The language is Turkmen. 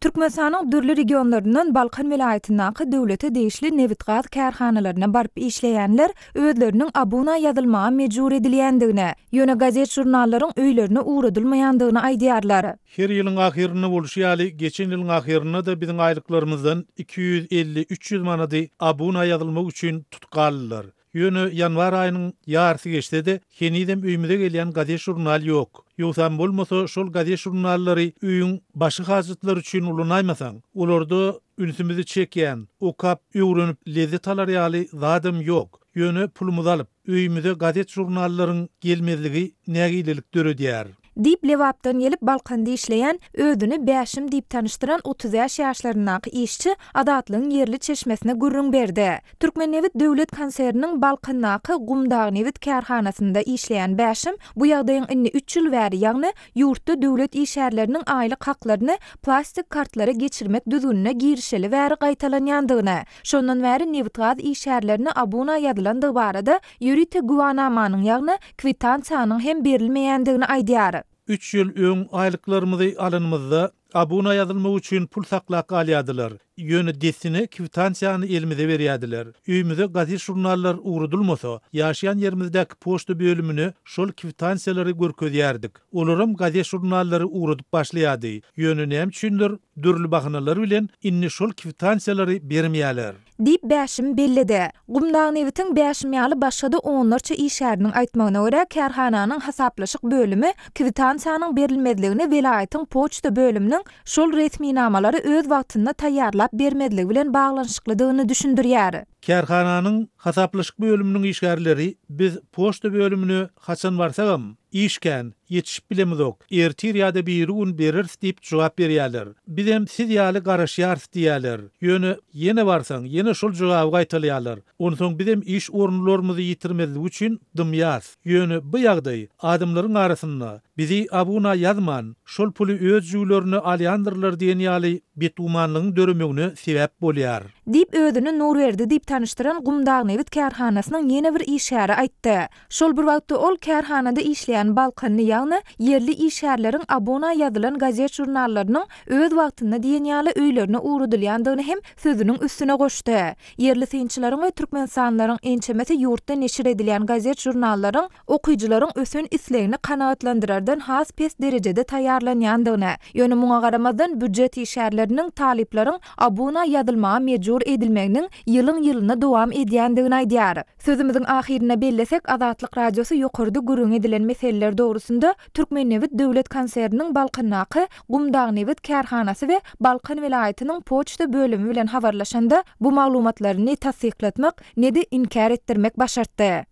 Türkmenistanyň dürli regionlaryndan Balkan welaýatyndaky döwlete degişli nebitgaz kärhanalaryna baryp işleýänler özleriniň abuna ýazylmaga mejbur edilýändigini, ýöne gazet-žurnallaryň öýlerine ugradylmaýandygyny aýdýarlar. Her ýylyň ahyrynda bolşy ýaly, geçen ýylyň ahyrynda-da biziň aýlyklarymyzdan 250-300 manady abuna ýazylmak üçin tutup galdylar. Ýöne ýanwar aýynyň ýarysy geçse-de, henizem öýümize gelýän gazet-žurnal ýok. Ýogsam bolmasa, şol gazet-žurnallary öýüň başga hajatlary üçin ulanaýmasaň, olarda ünsümizi çekýän, okap, öwrenip lezzet alar ýaly zadam ýok. Ýöne pulumyzy alyp, öýümize gazet-žurnallaryň gelmezligi nägilelik döredýär. Diýip, Lebapdan gelip, Balkanda işleýän, özüni Bäşim diýip tanyşdyran 35 ýaşlaryndaky işçi Azatlygyň ýerli çeşmesine gürrüň berdi. Türkmennebit döwlet konserniniň Balkandaky Gumdagnebit kärhanasynda işleýän Bäşim bu ýagdaýyň indi üç ýyl bäri, ýagny ýurtda döwlet işgärleriniň aýlyk haklaryny plastik kartlara geçirmek düzgünine girişeli bäri gaýtalanýandygyny, şondan bäri nebitgaz işgärlerine abuna ýazylandygy barada ýörite güwanamanyň, ýagny kwitansiýanyň hem berilmeýändigini aýdýar. Üç ýyl öň aýlyklarymyzy alanymyzda abuna ýazylmak üçin pul saklap galýardylar. Ýöne dessine kwitansiýany elimize berýärdiler. Öýümize gazet-žurnallar ugradylmasa, ýaşaýan ýerimizdäki poçta bölümine şol kwitansiýalary görkezýärdik. Olaram gazet-žurnallary ugradyp başlaýardy. Ýöne näme üçindir, dürli bahanalar bilen indi şol kwitansiýalary bermeýärler. Diýip, Bäşim belledi. Gumdagnebitiň Bäşim ýaly başga-da onlarça işgäriniň aýtmagyna görä, kärhananyň hasaplaşyk bölümi kwitansiýanyň berilmezligini welaýatyň poçta bölüminiň şol resminamalary öz wagtynda taýýarlap bermezligi bilen baglanyşyklydygyny düşündirýär. Kärhananyň hasaplaşyk bölüminiň işgärleri biz poçta bölümine haçan barsagam, iş kän, ýetişip bilemizok, ertir ýa-da birigün bereris diýip jogap berýärler. Bizem siz ýaly garaşýarys diýýärler. Ýöne ýene barsaň, ýene şol jogaby gaýtalaýarlar. Onsoň bizem iş orunlarymyzy ýitirmezlik üçin dymýas. Ýöne bu ýagdaý adamlaryň arasynda bizi abuna ýazman, şol puly öz jübülerine alýandyrlar diýen ýaly betgümanlygyň döremegine sebäp bolýar. Diýip, özüni Nurberdi diýip tanyşdyran Gumdagnebit kärhanasynyň ýene bir işgäri aýtdy. Şol bir wagtda ol kärhanada işleýän balkanly, ýagny ýerli işgärleriň abuna ýazylan gazet-žurnallarynyň öz wagtynda diýen ýaly öýlerine ugradylýandygyny hem sözüniň üstüne goşdy. Ýerli synçylaryň we türkmenistanlylaryň ençemesi ýurtda neşir edilýän gazet-žurnallaryň okyjylaryň ösen islegini kanagatlandyrardan has pes derejede taýýarlanýandygyny, ýöne muňa garamazdan býujet işgärleriniň, talyplaryň abuna ýazylmaga mejbur edilmeginiň ýylyň-ýylyna dowam edýändigini aýdýar. Sözümiziň ahyrynda bellesek, Azatlyk Radiosy ýokarda gürrüňi edilen meseleler dogrusynda Türkmennebit döwlet konserniniň Balkandaky Gumdagnebit kärhanasy we Balkan welaýatynyň poçta bölümi bilen habarlaşanda, bu maglumatlary ne tassyklatmak, ne-de inkär etdirmek başartdy.